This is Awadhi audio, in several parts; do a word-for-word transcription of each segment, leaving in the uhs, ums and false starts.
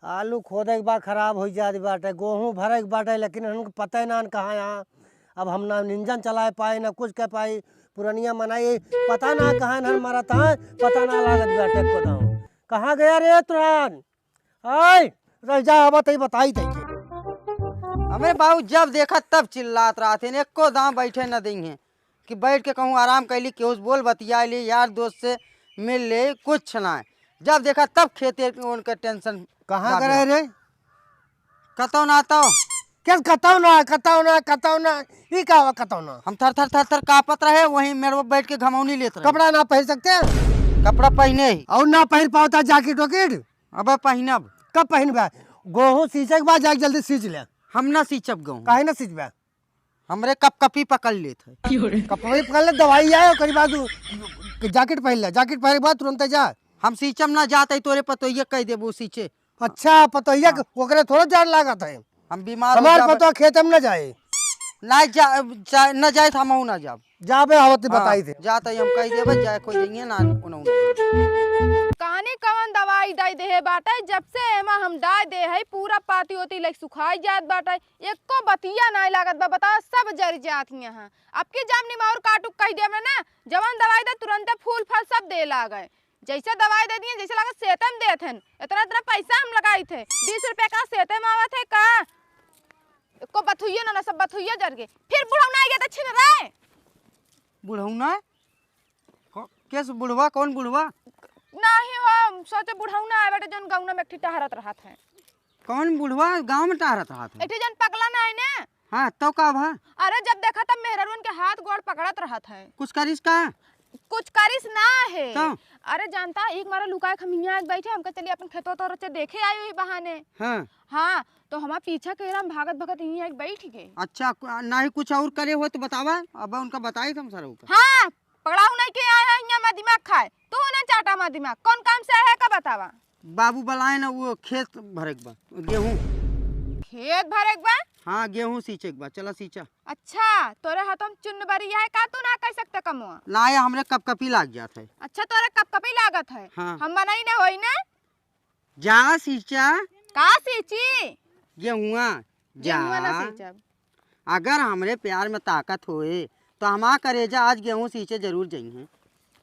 आलू खोदे के बाद खराब होइ जात बाटे, गोहूँ भरे के बाटे, लेकिन इनके पता ही ना कहाँ यहाँ। अब हम ना इंजन चलाए पाए, ना कुछ कर पाई। पुरनिया मनई पता ना कहाँ इन्हन मरत हैं, पता ना लागत बाटे एको दाँव। कहाँ गया रे तुरंत? आय, रह जा, अब तई बताई तई के। हमरे बाबू जब देखा तब चिल्लात रहत हैं, एको दाँव बैठे न देइहें कि बैठ के कहूँ आराम कर ली, केहू से बोल बतिया ली, यार दोस्त से मिल ले, कुछ ना। जब देखा तब खेते उनके टेंशन कहाँ भाग गए रहा। रे? कतौ ना तो। क्या कतौ ना, कतौ ना, कतौ ना? ई का हुआ कतौ ना? हम थर थर थर थर कांपत रहे, वहीं मेड़ पे बैठ के घमौनी लेत रहे। कपड़ा ना पहिर सकते? कपड़ा पहिने ही। और ना पहिर पावता जैकेट वैकेट? अबे पहिनब। कब पहिनबे? गोहूँ सींचे के बाद जाके जल्दी सींच ले। हम ना सींचब गोहूँ। काहे ना सींचबे? हमरे कपकपी पकड़ लेत है। कपकपी पकड़ ले, दवाई आए, ओकरी बाद उ जैकेट पहिर ले, जैकेट पहिरे के बाद तुरंत जा। हम सींचम ना जात है, तोरे पतोहिया कह देबो सींचे। अच्छा, पतोहिया के, हाँ। ओकरे थोड़ा जान लागत है। हम बीमार हो हमार जाबे। पतोह खेते में ना जाए। ना जा, जा, ना जाए तो हमहू ना जाब। जाबे आवत हाँ, बताई दे। जात है, हम कह देबे, जाए कोई जइए ना, कोनो ना। कानी कवन दवाई दे देहे बाटे, जब से एमा हम डाल दे है, पूरा पाती ओती लग सुखाई जात बाटे। एको बतिया नाय लागत बा, बतावा, सब जरि जात ही यहाँ। अब की जाम निमौर काटू कहि देब ना, जवन दवाई दे तुरंते फूल फल सब दे लागे। जैसे दवाई दे दिए, जैसे लागत सेतम देत हन। इतना इतना पैसा हम लगाइत है, बीस रुपया का सेतम आवत है का? एको बथुइयो ना, ना सब बथुइयो जर गए। फिर बुढ़ौना आ गया तो छिन रहे। बुढ़ौना? को-, केस बुढ़वा? कौन बुढ़वा? नाही हो, सोचे बुढ़ौना आए बेटे, जौन गौना में एक ठी टहरत रहत है। कौन बुढ़वा गाँव में टहरत रहत है? एक ठी जौन पगला ना है ना। हाँ, तो का भा? अरे, जब देखा तब मेहररुन के हाथ गोड़ पकड़त रहत है। कुछ करिस का? कुछ करिस ना है। तो? अरे, जानता, एक मारा लुकाए के हम हियाँ आके बैठे, हमका चली अपन खेतवा तो रचे देखे आई हुई बहाने। हाँ। हाँ, तो हमार पीछा के हम भागत भागत हियाँ आके बैठ गए। अच्छा, कु-, नाही कुछ और करे हो तो बतावा, अब उनका बताई तो हम सारा ऊपर। हाँ, पकड़ाऊ नहीं के आए हैं, हियाँ मा दिमाग खाए। तू ना चाटा मा दिमाग, कौन काम से आए है का बतावा? बाबू बुलाए ना, वो खेत भरे के बा, गेहूँ। खेत भरे के बा? हाँ, गेहूँ सींचे के बा, चला सींचा। अच्छा, तोरे हाथों में चुन्न बरी है का, तू ना कर सकते कमवा? ना, ये हमरे कपकपी लाग जात है। अच्छा, तोरे कपकपी लागत है? हाँ। हम बनाई ना होई ना? जा सींचा। का सींची? गेहुआ। जा। गेहुआ ना सींचब। अगर हमरे प्यार में ताकत होए, तो हमार करेजा आज गेहूँ सींचे जरूर जइहें।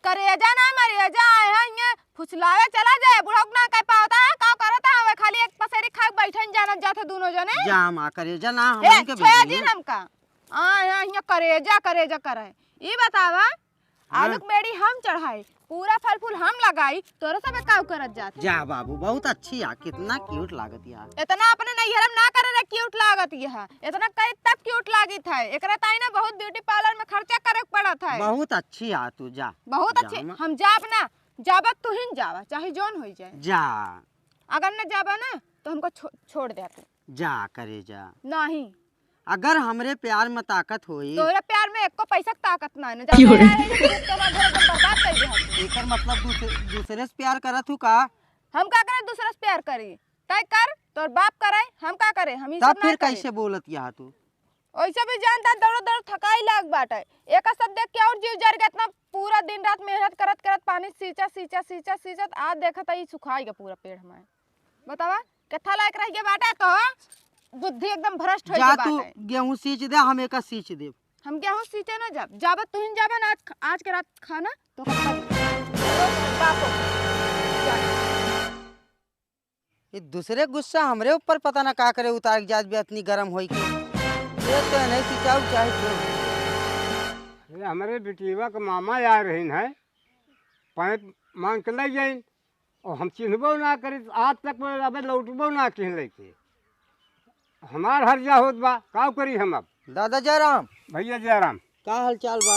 करेजा ना, मरेजा आए हैं, इन्हें फुसलावे चला जाए, बुढ़ऊ ना कह पावता है, का करता है, वे खाली एक पसेरी खाए बैठे न जानत जात है दोनों जने। जा हमार करेजा ना, हम ए, इनके छोया भेजिए। जिन हमका। आए हैं, इन्हें करेजा, करेजा करे। ई बतावा, हाँ। आलू के बेड़ी हम चढ़ाई, पूरा फल फूल हम लगाई, तोरे सब काव करत जात है। जा बाबू, बहुत अच्छी आ, कितना क्यूट लागत या। इतना अपने नैहर में ना करे रे, क्यूट लागत यह। इतना करे तब क्यूट लागित है। एकरा ताई ना बहुत ब्यूटी पार्लर में खर्चा करे के पड़त है। बहुत अच्छी आ तू, जा। बहुत जा, अच्छी, हम हम जाब ना, जाबत तू ही न जावा, चाहे जौन होई जाए। जा। अगर न जाबा ना, तो हमको छो-, छोड़ दे तू। जा करे जा। नहीं। अगर हमरे प्यार में ताकत होई। तोहरे प्यार में एको पैसा के ताकत ना है, ना क्यों रे? जाने रहे कि तू हमार घर एकदम बर्बाद कर दे हमार। एकर मतलब दूसरे, दूसरे से प्यार करत हूँ का? हम का करे दूसरे से प्यार करी? तय कर, तोर बाप करे, हम का करे? हम ई तब सब ना फिर करे। कैसे बोलत यहाँ तू? ओइसे भी जानता दौड़ दौड़ थकाई लाग बाटे। एक सब देख के और जीव जर गया, इतना पूरा दिन रात मेहनत करत करत पानी सींचा, सींचा, सींचा, सींचत आज देखत ई सुखाई गया पूरा पेड़ हमारे। बतावा, कत्था लायक रह गया बाटे तो बुद्धि एकदम भ्रष्ट हो जा गया तू बाटे। गेहूं सींच दे, हम एका सींच देब। हम गेहूं सींचे ना जाब, जाबत तुहिन जाबे ना आज, आज के रात खाना तो बापो। ये दूसरे गुस्सा हमरे ऊपर पता ना का करे उतार के जात बे इतनी गरम होई के। ये तो नहीं सिंचाऊ चाहे जो। अरे हमरे बिटिया के मामा आ रहीन है, पाइप मांग के ले जाइन और हम चिन्हबो ना करी, आज तक वो अबे लौटबो ना किन लेके। हमार हर्जा होत बा, का करी हम अब? दादा जयराम। भैया जयराम। का हाल चाल बा?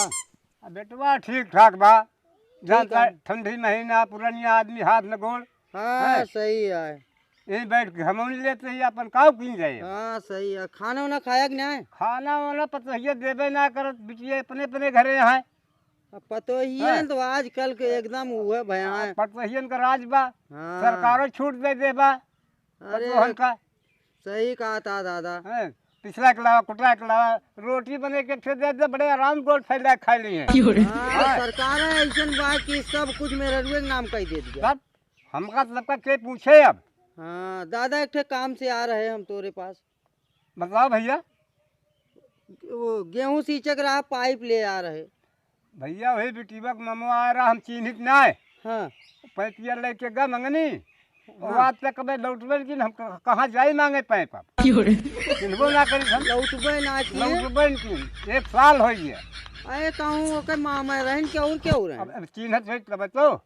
आ, बेटवा ठीक ठाक बा। ठीक जानता है। है, ठंडी महीना, पुरनिया आदमी हाथ में गोड़। हाँ, हैं? सही है। यहीं बैठ के घमौनी लेते ही अपन काव कीन जाए। हाँ, सही है। खाना वाना खाया कि नहीं? खाना वाना पतोहिया देबे ना करत, बिटिया अपने अपने घरे हैं। अब पतोहिया हैं? तो आजकल के एकदम हुए भया हैं। पतोहियन का राज बा। हाँ। सरकारों छूट दे दे बा। अरे, पतोहन का। सही कहा था दादा। हैं? पिछला के लावा, कुटला के लावा, रोटी बने के ठे दे दे, बड़े आराम गोल फैला खा लिए हैं। क्यों रे? हाँ, हाँ। सरकार है ऐसन बा कि सब कुछ मेहररुए के नाम कह दे दिया। तब हमका सबका के पूछे अब? हाँ दादा, एक ठे काम से आ रहे हम तोरे पास। बताओ भइया। वो गेहूँ सींचे के रहा, पाइप ले आ रहे। भइया, वही बिटिया के ममो आ रहा, हम चिन्हित नाय। हाँ। पैपिया लेके गा मंगनी। हाँ। वो आज तक कबे लौटबे न किन, हम क-, कहाँ जाई मांगे पैप अब? क्यों रे? चिन्हबो ना करी हम। लौटबे ना किन। लौटबे न किन। एक साल होइ गया। अरे कहूँ ओकर मामा रहन के और क्या हो रहे हैं? अब, अब चिन्हत होई तब तो।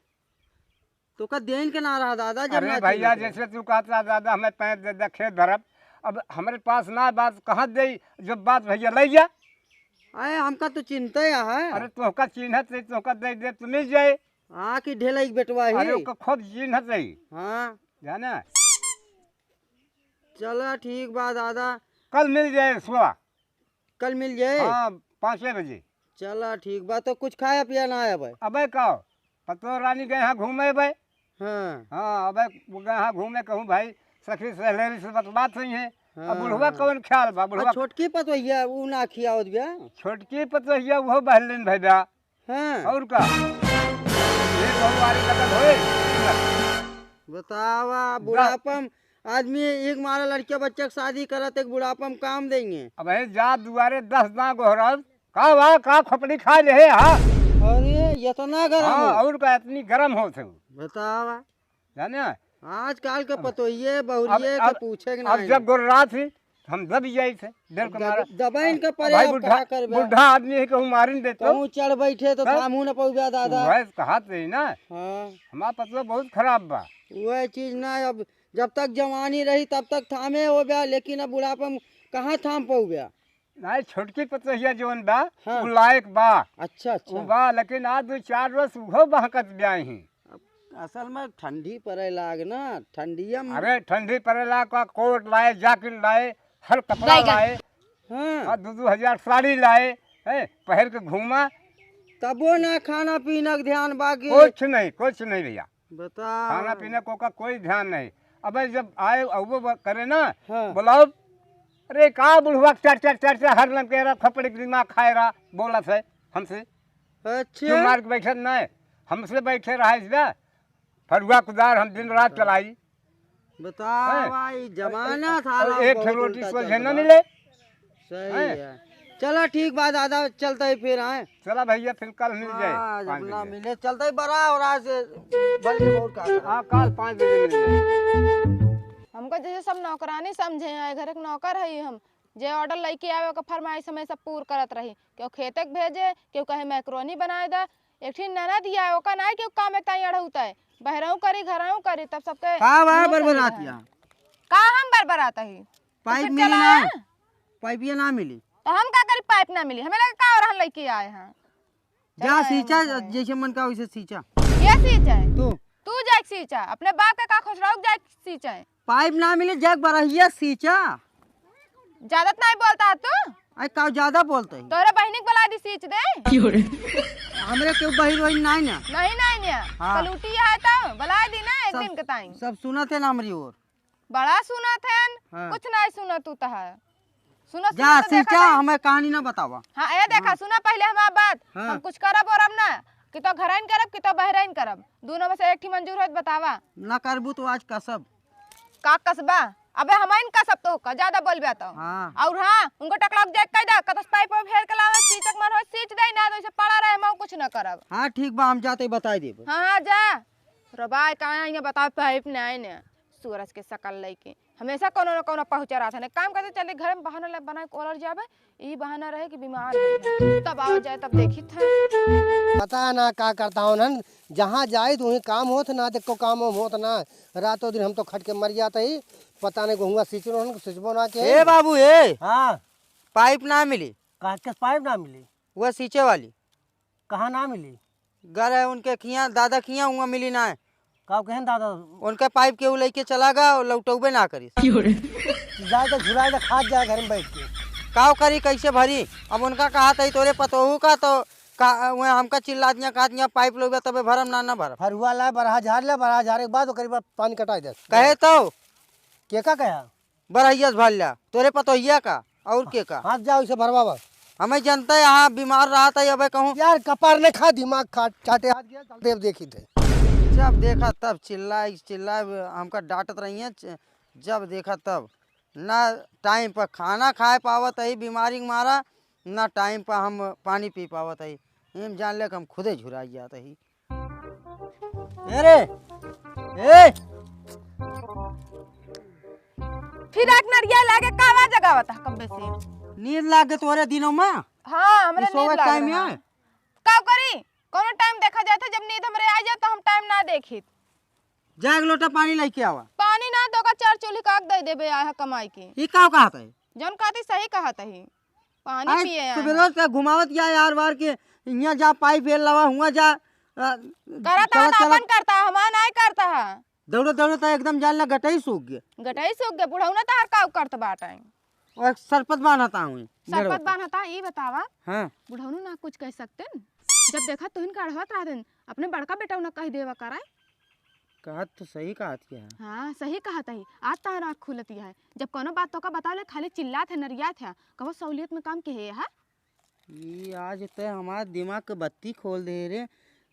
तो का देन के ना रहा दादा, जब अरे ना भइया, चिन्हत रहे। जैसे तू कहत रहा दादा, हमें पैप दे दे, खेत भरब। अब हमरे पास ना बात कहाँ दे, जब बात भइया ले जा। अरे हमका तो चिंता है। अरे तोहका चिन्हत रही, तोहका दे दे, तू मिल जाए। हाँ, कि ढेलई के बेटवा ही। अरे ओका खुद चिन्हत रही। हाँ। जाना? चला ठीक बा दादा। कल मिल जाए सुबह। कल मिल जाए? हाँ, पाँचे बजे। चला ठीक बा, तो कुछ खाया पिया ना है भाई? अबे का, पतो रानी गए हैं घूमे बे। हाँ। हाँ, अबे वो गए हैं घूमे, कहूँ भाई सखी सहेली से बतलात हुई है। अब हाँ, बुढ़वा हाँ। कौन ख्याल बा, आ, बुढ़वा? छोटकी पतोहिया ऊ ना खियावत बिया? छोटकी पतोहिया वो बहलिन भइया। हाँ। और का? ये बहुवारी लगत होए। बतावा, जा। बुढ़ापा में आदमी एक मारा लड़किया बच्चा के शादी करत, एक बुढ़ापा में काम देंगे। अब है जा दुआरे दस दां गोहराव, का बा, का खोपड़ी खा ले है, हाँ? अरे, इतना गरम हाँ, हो? और का, इतनी गरम होत है। बतावा। जाने? आजकल के अब, पतोहिए, अब, बहुरिए के अब, पूछे के अब नाहीं। जब गोर्रात ही, हम दब जाई थे, डर के अब मारा। दब-, दबाइन के अब परे भाई अब बुढ़ा, का करबे? बुढ़ा आदमी है, कहूँ मारिन देतो। कहूँ चढ़ बैठे तो तब? थामू न पउबे दादा। वह कहात रही ना। हाँ। हमार पतवा बहुत खराब बा। वह चीज ना, अब जब तक जवानी रही तब तक थामे होबे, लेकिन अब बुढ़ापा में कहाँ थाम पउबे? नाहीं, छोटकी पतोहिया जौन बा, हाँ। उ लायक बा। अच्छा, अच्छा। उ बा, लेकिन आज दो चार रोज उहो बहकत ब्याही। अब असल में ठंडी पड़े लाग ना, ठंडिया में। अरे, ठंडी पड़े लाग का कोट लाए, जैकेट लाए, हर कपड़ा बैगन। लाए। हाँ। हाँ, दो दो हजार साड़ी लाए, हैं, पहर के घूमा। तबो ना खाना पीना के ध्यान बाकी। कुछ नहीं, कुछ नहीं भइया। बताओ। खाना पीना को का कोई ध्यान नहीं। अबे जब आए, अउबो ब-, करे ना, हाँ। बोलाओ, "अरे का बुढ़वा चर चर चर चर हर लंग के रहा, थपड़ी के दिमाग खाए रहा," बोलत है हमसे। अच्छा। क्यों मार के बैठत ना है? हमसे बैठे रहा इसलिए फरुआ कुदार हम दिन रात चलाई। बताओ हैं? भाई, जमाना था और ना, एक ठो बहुत रोटी उल्टा सोझे चलता न था। मिले। सही हैं? है। चला ठीक बा दादा, चलता ही फिर, हैं? चला भइया, फिर कल मिल जाए आज पाँच अपना बजे। मिले, चलता ही बड़ा और आज बल्कि और का करा। हाँ, कल पाँच बजे मिल जाए। हमको जैसे सब नौकरानी समझे हैं, घर एक नौकर है हम, जे order लेके आवे, ओकर फरमाइश हमेशा पूर करत रही। केहू खेते के भेजे, केहू कहे मैक्रोनी बनाए दा। एक ठिन ननद ही आए, ओका नाहीं केहू काम में ताई अड़हुता है, बहरहूँ करी, घरहूँ करी, तब सबके का बा मुँह सही बरबरात रहे। या? का हम बरबरात ही? तो पाइप फिर मिली चला ना? है? पाइपिया ना मिली। तो हम का करी, पाइप ना मिली? हमें लगे का और हम लेके आए हैं। जा चला है, सींचा, हम जैसे मन का वैसे सींचा। ये सींचा है? तू। तू जाके सींचा, अपने बाप के का खुसराऊ जाके सींचा है। पाइप ना मिली, जाके बरहिया सींचा। ज्यादा तो नहीं बोलता है तू। अरे का ज्यादा बोलते हैं? तोरे बहिनी के बुला दी सींच दे। क्यों रे? हमरे केहू बहिन वहिन नाहीं ना। नहीं, नहीं, नहीं। हाँ। कलूटी है तो बुला दी ना एक सब, दिन के ताई। सब सुनत है ना हमरी ओर। बड़ा सुनत है, हाँ। कुछ नहीं सुनत तू तो है। सुनत, जा, सुनत देखा सींचा, नहीं। हमें कहानी ना बतावा। हाँ, ए देखा, हाँ। सुना पहले हमार बात। हाँ। हम कुछ करब ओरब ना, कि तो घरइन करब, कि तो बहरइन करब। दोनों में से एक ठी मंजूर होत बतावा। ना करबू तो आज कसब। का कसबा? अबे हमइन कसब तो का, ज्यादा बोलबे तो। हाँ। और हाँ, उनको टकला के जाके कह दे, कतस पाइप वाइप हेर के लावे, सींचक मन हो, सींच दे, ना तो इसे पड़ा रहे, हम कुछ ना करब। हाँ, ठीक बा, हम जाते बताई देब। हाँ, हाँ, जा। रबाय का आइए बताओ, पाइप ना आए ना। सूरज के शकल लइके हमेशा कौनो न कौनो पहुँचा रहत है। काम करते चले घर में बहाना ले बना के ओलर जाबे, ई बहाना रहे कि बीमार है, तब आवा जाए, तब देखी थे। पता ना का करता हूँ नन, जहाँ जाए तो वहीं काम होत ना, देखो काम वाम होत ना। रातों दिन हम तो खट के मर जाते ही, पता नहीं गोहुआ सींच रहो, सींचबो ना के। ए बाबू, ए। हाँ। पाइप ना मिली। का, किस पाइप ना मिली? वह सींचे वाली। कहाँ ना मिली? गरे उनके खिया, दादा खिया, उहाँ मिली ना है। का कहें दादा? उनके पाइप केहू लेके चला गा और लौटौबे ना करिस। जाए तो झुराए तो खात जाए घर में बैठ के। काव करी, कैसे भरी? अब उनका कहा था तोरे पतोहू का, तो का, वह हमका चिल्ला दिया, कहा दिया, "पाइप लोबे तबे भरम, ना, ना भरम।" फरुआ लाए, बरहा झार ले, बरहा झारे के बाद ओकरे बाद पानी कटाई दे। कहे तो? के का कहा? बरहिया से भर ल्या, तोरे पतोहिया का, और के का? हाथ जाओ इसे भरवावा। हमें जनता है, यहाँ बीमार रहा था, अबे कहूँ। यार, कपार ने खा, दिमाग खा, चाटे हाथ गया, चल देव देखी थे। जब देखा तब चिल्लाए चिल्लाए हमका डांटत रही हैं। च-, जब देखा तब ना टाइम पर खाना खाए पावत ही बीमारी के मारा, ना टाइम पर हम पानी पी पावत ही। एम जान ले कि हम खुदे झुराई जात ही। ए रे, ए! फिर एक नरिया लागे कावा जगावत है कब्बे से। नींद लाग गए तोरे दिनों में? हाँ, हमरे ई सोवे नींद लाग टाइम रहा है। है? का करी? कौनो टाइम देखा जात है, जब नींद हमरे आ जाए तो हम टाइम ना देखित। जा एक लोटा पानी लेके आवा। पानी ना तो का चार चूल्ही काक दे देबे आया कमाई के। ई का कहत है? जौन कहती सही कहत ही। पानी आए पिए आए सुबेरो हैं। से घुमावत या यार वार के, यहाँ जा पाइप फेर लावा, हुआ जा, अ, करत है चलत तो अपन चलत करता है, हमार नाय करता है। दौड़त दौड़त एकदम जान ला गटई सूख गए। गटई सूख गए, बुढ़ौना तहार का करत बाटे। और सरपत बान्हता हूँ। सरपत बान्हता, ई बतावा। हाँ। बुढ़ौनू ना कुछ कह सकते न? जब देखा तुहिन का अढ़वत रहते न, अपने बड़का बेटा उन्हें कह देवा कराए। कहत तो सही कहत के है। हाँ, सही कहत ही। आज तहार आँख खुलती है। जब कोनो बात तोका बता ले, खाली चिल्लात है, नरियात है। कबो सहूलियत में काम के है, हा? ई आज ते हमार दिमाग के बत्ती खोल दे रे।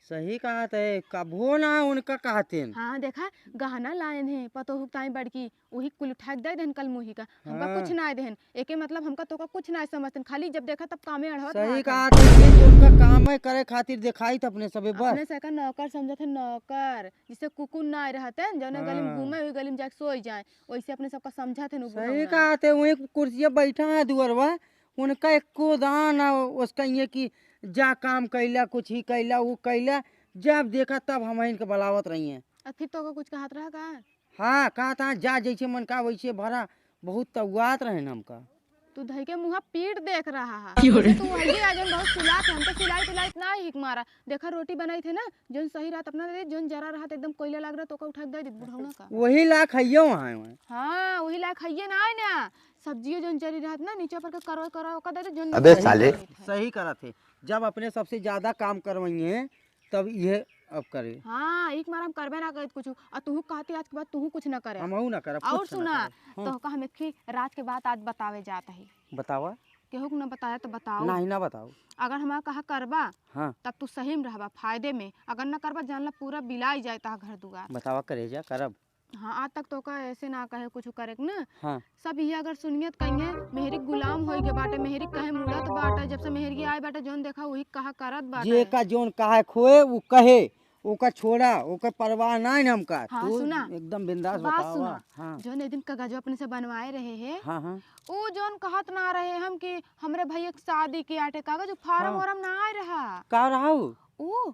सही कहत है, कबो ना उनका कहते न। हाँ, देखा, गहना लायन है, पतोहू के ताई बड़की, वही कुल उठा के दे देन कल मुही का। हमका हाँ। कुछ ना देन। एके मतलब हमका तोका कुछ ना समझते न। खाली जब देखा तब कामे अढ़वत सही रहत है। कहत है, उनका काम है करे खातिर दिखाई त अपने सबे बस। अपने से का नौकर समझत है, नौकर। जिसे कुकुर ना रहते हैं, जौने गली में हाँ। घूमे, वही गली में जाके सोई जाए। वैसे अपने सबका समझत है, नु सही बुढ़ौना। कहत है, वही कुर्सिया बैठा है दुअरवा, उनका एको दान ना उसका ये कि जा काम कैला, कुछ ही कैला, वो कैला, जब देखा तब हम इनके बलावत रही हैं। आ फिर तोका कुछ कहत रहा का? हाँ, कहत हाँ, जा जैसे मन का वैसे भरा, बहुत तउआत रहे न हमका। तू धई के मुँहा पीट देख रहा है। क्यों रे? जैसे तू वही आ जौन बहुत सुलात है, हमको सुलाई तुलाई इतना ही हिक मारा। देखा रोटी बनाई थे ना, जौन सही रहत अपना दे, जौन जरा रहत एकदम कोयला लाग रहा, तोका उठा के दे दे बुढ़ौना का। वही लायक हइयो वहाँ है। हाँ, वही लायक हइये ना है ना। सब्जियो जौन जरी रहत ना, नीचे पर के करो करो ओका दे दे, जौन अबे साले। सही करत है। जब अपने सबसे ज्यादा काम करवाइए, तब ये अब करे। हाँ, एक मार हम करबे ना करित कुछ। आ तू कहती आज के बाद तू कुछ ना करे। हमहू ना करब, और कुछ ना सुना, करब। हाँ। तो का हम एक ठे राज के बात आज बतावे जात ही। बतावा। केहू के ना बताया तो बताओ। नहीं, ना बताओ। अगर हमारा कहा करबा, हाँ। तब तू सही में रहबा, फायदे में। अगर ना करबा, जान ला पूरा बिलाई जाए ता घर दुआर। बतावा करेजा, करब। हाँ, आज तक तोका ऐसे ना कहे कुछ करे के ना। हाँ। सब ये अगर सुनियत कहिए, मेहरी गुलाम होई गए बाटे, मेहरी कहे मुड़त बाटे, जब से मेहरी आए बाटे, जौन देखा वही कहा करत बाटे। जे का जौन कहा खोए, वो कहे, ओका छोड़ा, ओकर परवाह ना है हमका। हाँ, तू सुना। एकदम बिंदास बात बतावा। सुना। हाँ। जौन एक दिन कागजवा अपने से बनवाए रहे है, हाँ, हाँ। उ जौन कहत ना रहे हम कि हमरे भैया के शादी के आटे कागज, उ फार्म हाँ। वार्म ना आए रहा। का रहा उ? उ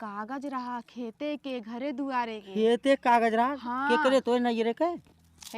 कागज रहा खेते के, घरे दुआरे के। खेते कागज रहा? हाँ। केकरे, तोरे नैहरे के?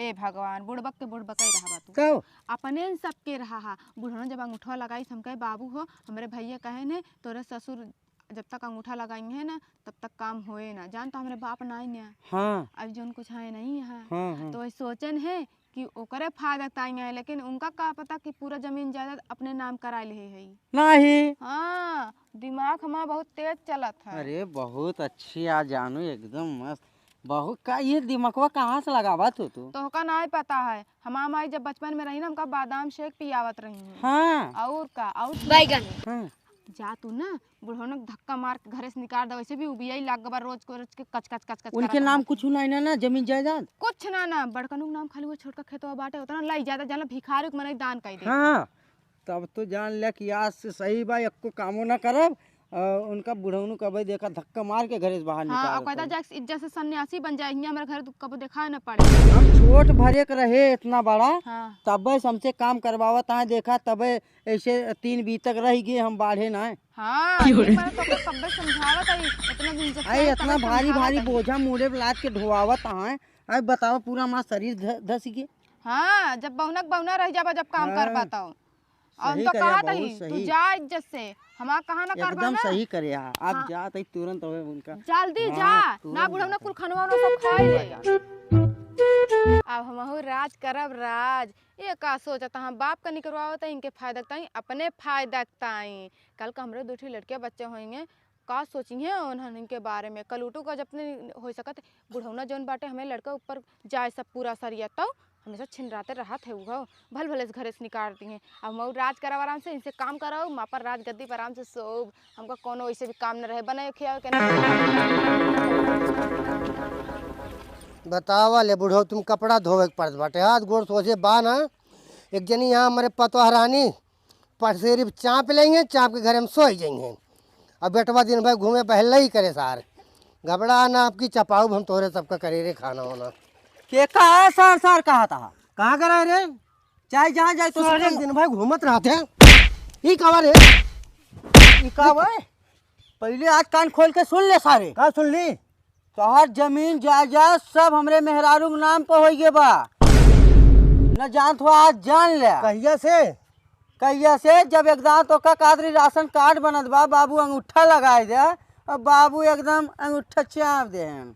हे भगवान, बुड़बक के बुड़बकई रहा बा तू। कहो। अपने न सबके रहा हा। बुढ़नो जब अंगूठवा लगाई, हम कहे, "बाबू हो, हमरे भैया कहे ने, तोरे ससुर जब तक अंगूठा लगाई है ना, तब तक काम होए ना। जान तो हमरे बाप नाई ना।" हाँ। अब जौन कुछ है नहीं यहाँ। हाँ, हाँ। तो वही सोचन है कि ओकरे फायदा ताई है, लेकिन उनका का पता कि पूरा जमीन जायदाद अपने नाम करा ले है। नहीं। हाँ, दिमाग हमारा बहुत तेज चलत है। अरे, बहुत अच्छी आ जानू, एकदम मस्त। बहुत का, ये दिमागवा कहाँ से लगावा तू, तू? तोहका नाई पता है, हमार माई जब बचपन में रही ना, हमका बादाम शेक पियावत रही है। हाँ। और का, और सुना। बैगन। हाँ। जा तू ना, बुढ़ौना के धक्का मार के घरे से निकाल दे, वैसे भी उबियाई लाग गबा रोज को रोज के कच कच कच कच उनके करत नाम रहत कुछ है। ना, ना, ना, जमीन जायदाद? कुछ ना, ना, बड़कनू के नाम खाली वो छोटका खेतवा बाटे, उतना लाई ज्यादा जान ला भिखारी के मनई दान कई दे। हाँ। तब तो जान ले कि आज से सही बा, एको कामो ना करब। और उनका बुढ़ौनू का भाई देखा धक्का मार के घरे से बाहर हाँ, निकाल और कहता देब। जा इज्जत से सन्यासी बन जाए, हियाँ हमारे घर कबो दिखाए न पड़े। हम छोट भरे के रहे इतना बड़ा, हाँ। तबे से हमसे काम करवावत आए, देखा तबे ऐसे तीन बी तक रह गए, हम बाढ़े ना। हाँ, एक बार तो ओकर कब्बे समझावत आई, इतना दिन जब अरे से इतना तबे भारी समझावत भारी आई। बोझा मूड़े पे लाद के ढोआवत आए। अब बताओ पूरा हमार शरीर ध-, धस गए। हाँ, जब बौनक बौना रह जाबा, जब काम हाँ। करबा तो। और सही उनका करे, कहा बहुत तही, "तू सही। जा इज्जत से, हमार कहा ना करबा एकदम ना।" सही करे, हाँ। आप हाँ। जा तही तुरंत हमें उनका जल्दी वहाँ जा, तुरंत ना बुढ़ौना जाता कुल है। खनवा उनवा सब खाए ले। अब हमहू राज करब राज। ये का सोचत हैं, बाप का निकरवावत हैं इनके फायदा के ताई, अपने फायदा के ताई। कल का हमरे दो ठे लड़के बच्चे होइहैं, का सोचिहैं उन्हन इनके बारे में। कलूटू का जब नहीं हो सकत, बुढ़ौना जौन बाटे, हमें लड़का ऊपर जाए सब पूरा सरिया, तो हमेशा छिनराते रहत है उहो, भल भले से घरे से निकाल दिए। अब मऊ राज करब आराम से, इनसे काम करब, माँ पर राजगद्दी पर आराम से सोब। हमका कोनो वैसे भी काम न रहे, बनाए खियावे के ना। बतावा ले बुढ़ऊ, तुम कपड़ा धोवे के पड़त बाटे, हाथ गोड़ सोझे बा ना। एक जनी यहाँ हमारे पतोह रानी पसेरी पे चाप लेंगे, चाप के घरे में सोई जाएंगे। अब बेटवा दिन भर घूमे बहले ही करे सार। घबरा ना, आपकी चपाऊ हम तोरे सबका करे रे खाना होना। के का है सार, सार कहा था? कहाँ करा रे? चाहे जहाँ जाए तो सारे सारे दिन भर घूमत रहते हैं। ई का रे? ई का बे? पहले आज कान खोल के सुन ले सारे। का सुन ली? तोहर जमीन जायदाद सब हमरे मेहरारू के नाम पर होई गे बा। न जानत हो, आज जान ले। कहिया से? कहिया से? जब एक दांत ओका कादरी राशन कार्ड बनत बा, बाबू अंगूठा लगाए दे, अब बाबू एकदम अंगूठा चाप दे हम।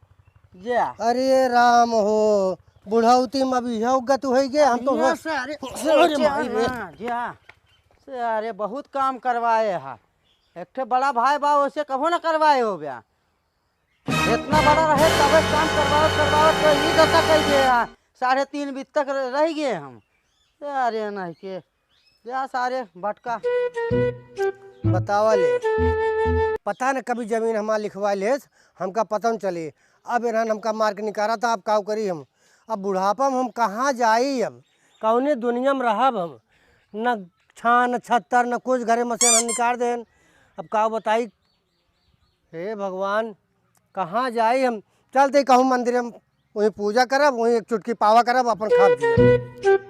जा। अरे राम हो, बुढ़ौती में अभी यह गत होई गे, हम तो ये हो। सारे, अरे माई रे। हाँ, जा। सारे बहुत काम करवाए हा। एक ठे बड़ा भाई बा, ओसे कभो ना करवाए हो बया। इतना बड़ा रहे, तबे काम करवावत, करवावत तो ई दशा कई दे हा। साढ़े तीन बित्तक र-, रह गए हम। अरे नहीं के, जा सारे भटका। बतावा ले, पता न कभी जमीन हमार लिखवा लेस, हमका पता न चली। अब इन्हन हमका मार के निकारा था, अब काव करी हम? अब बुढ़ापा में हम कहाँ जाई? अब कौने दुनिया में रहब हम? न छान, न छत्तर, न कुछ, घरे में से इन्हन निकाल देन। अब काव बताई? हे भगवान, कहाँ जाई हम? चलते कहूँ मंदिर में, वहीं पूजा करब, वहीं एक चुटकी पावा करब, अपन खाब जियब।